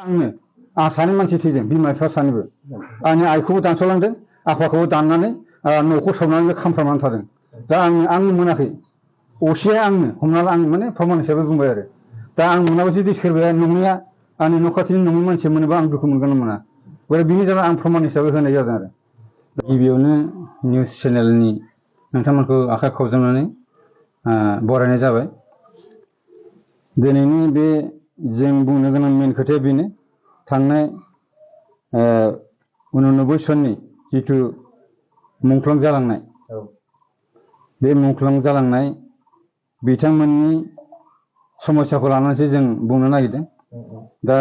आंनो आं सानै मानसि थैदों बिमा बिफा सानैबो आंनि आइखौबो दानस'लांदों आफाखौबो दाननानै न'खौ सावनानै खामफ्रामनानै थादों दा आंनो मोनाखै असेया आंनो हमना ला आं माने प्रमान हिसाबै बुंबाय आरो दा आं मोनाबा जुदि सोरबाया नङैया आंनि न' खाथिनि नङै मानसि मोनोबा आं दुखु मोनगोन ना मोना बिनि जाहोनाव आं प्रमान हिसाबै होनाय जादों आरो गिबियावनो निउस चेनेलनि नोंथांमोनखौ आखाइ खबजबनानै बरायनाय जाबाय दिनैनि बे जों बुंनो गोनां मेन खोथाया बेनो थांनाय 89 सननि जिथु मुंख्लं जालांनाय बे मुंख्लं जालांनाय बिथांमोननि समस्याखौ लानानैसो जों बुंनो नागिरदों दा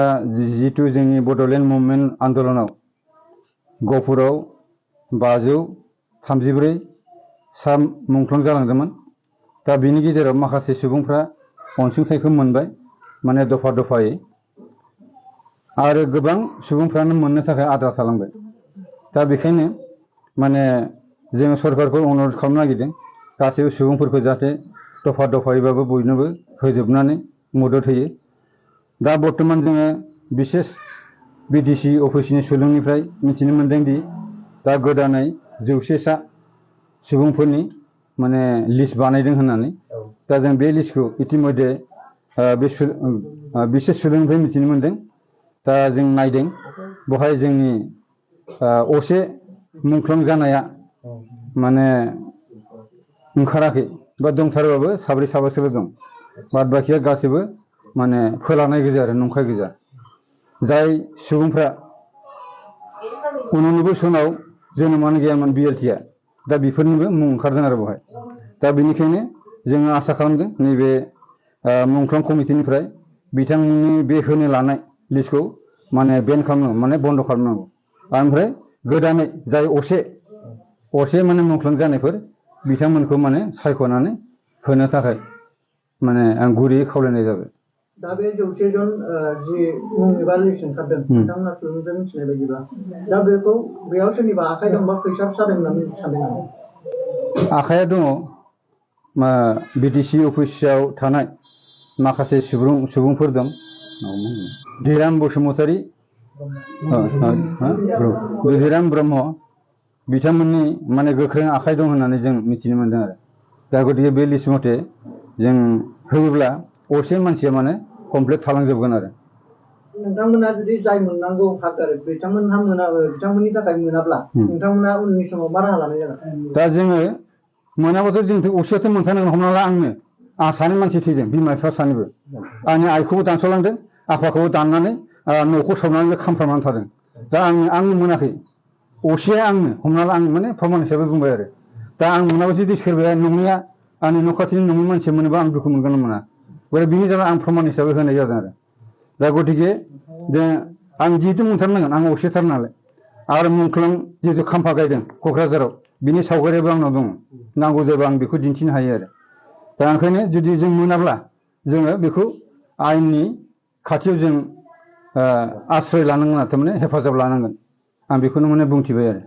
जिथु जोंनि बड'लेण्ड मुभमेन्ट आन्दलनाव गहपुराव 534 सा मुंख्लं जालांदोंमोन दा बिनि गेजेराव माखासे सुबुंफ्रा अनसुंथाइखौ मोनबाय माने दफा दफायै आरो गोबां सुबुंफ्रानो मोननो थाखाय आद्रा थालांबाय दा बेखायनो माने जोङो सरकारखौ अनुर'ध खालामनो नागिरदों गासैबो सुबुंफोरखौ जाहाथे दफा दफायैबाबो बयनोबो होजोबनानै मदद होयो दा बर्तमान जोङो बिसेस बिटिसि अफिसनि सुलुंनिफ्राय मिथिनो मोनदों दि दा गोदानै 100 सा सुबुंफोरनि माने लिस्ट बानायदों होननानै दा जों बे लिस्टखौ इतिमध्ये बे बिसेस सुलुंनिफ्राय मिथिनो मोनदों दा जों नायदों बहाय जोंनि असे मुंख्लं जानाया माने ओंखाराखै बा दंथारोबाबो साब्रै साबासोल' दं बाद बाखिया गासैबो माने फोलानाय गोजा आरो नंखाय गोजा जाय सुबुंफ्रा 89 सनाव जोनोमानो गैयामोन बिएलटिआ दा बेफोरनिबो मुं ओंखारदों आरो बहाय दा बेनिखायनो जोङो आसा खालामदों नैबे मुंख्लं कमिटिनिफ्राय बिथांमोननि बे होनो लानाय लिस्टखौ माने बेन खालामनांगौ माने बन्द' खालामनांगौ ओमफ्राय गोदानै जाय असे माने मुंख्लं जानायफोर बिथांमोनखौ माने सायख'नानै होनो थाखाय माने आं गुरैयै खावलायनाय जाबाय दा बे 100 जन जि मुं एबा लिस्ट ओंखारदों नोंथांमोना सुलुंजों मिथिनाय बायदिबा दा बेखौ बेयाव सोरनिबा आखाइ दंबा खैसाब जादों होननानै सानदों नामा आखाइया दङ बिटिसि अफिसाव थानाय माखासे सुबुंफोर दं धीराम बसुमतारी धीराम ब्रह्म बिथांमोननि माने गोख्रों आखाइ दं होननानै जों मिथिनो मोनदों आरो दा गतिके बे लिस्ट मथे जों होयोब्ला असे मानसिया माने कमप्लिट थालांजोबगोन आरो नोंथांमोना जुदि जाय मोननांगौ हक आरो बिथांमोनहा बिथांमोननि थाखाय मोनाब्ला नोंथांमोना उननि समाव मा राहा लानाय जागोन दा जोङो मोनाबाथ' जों असेयाथ' मोनथारनांगोन हमना ला आं सानै मानसि थैदों बिमा बिफा सानैबो आंनि आइखौबो दानस'लांदों आफाखौबो दाननानै न'खौ सावनानै खामफ्रामनानै थादों दा आंनो मोनाखै असेया आंनो हमना ला आं माने प्रमान हिसाबै बुंबाय आरो दा आं मोनाबा जुदि सोरबाया नङैया आंनि न' खाथिनि नङै मानसि मोनोबा आं दुखु मोनगोन ना मोना बिनि जाहोनाव आं प्रमान हिसाबै होनाय जादों आरो दा गतिके आं जिहेतु मोनथारनांगोन आं असेथार नालाय आरो मुंख्लं जिहेतु खाम्फा गायदों क'क्राझाराव बिनि सावगारियाबो आंनाव दङ नांगौ जायोबा आं बेखौ दिन्थिनो हायो आरो दा ओंखायनो जुदि जों मोनाब्ला जोङो बेखौ आयेननि खाथियाव जों आश्रय लानांगोन थारमाने हेफाजाब लानांगोन आं बेखौनो माने बुंथिबाय आरो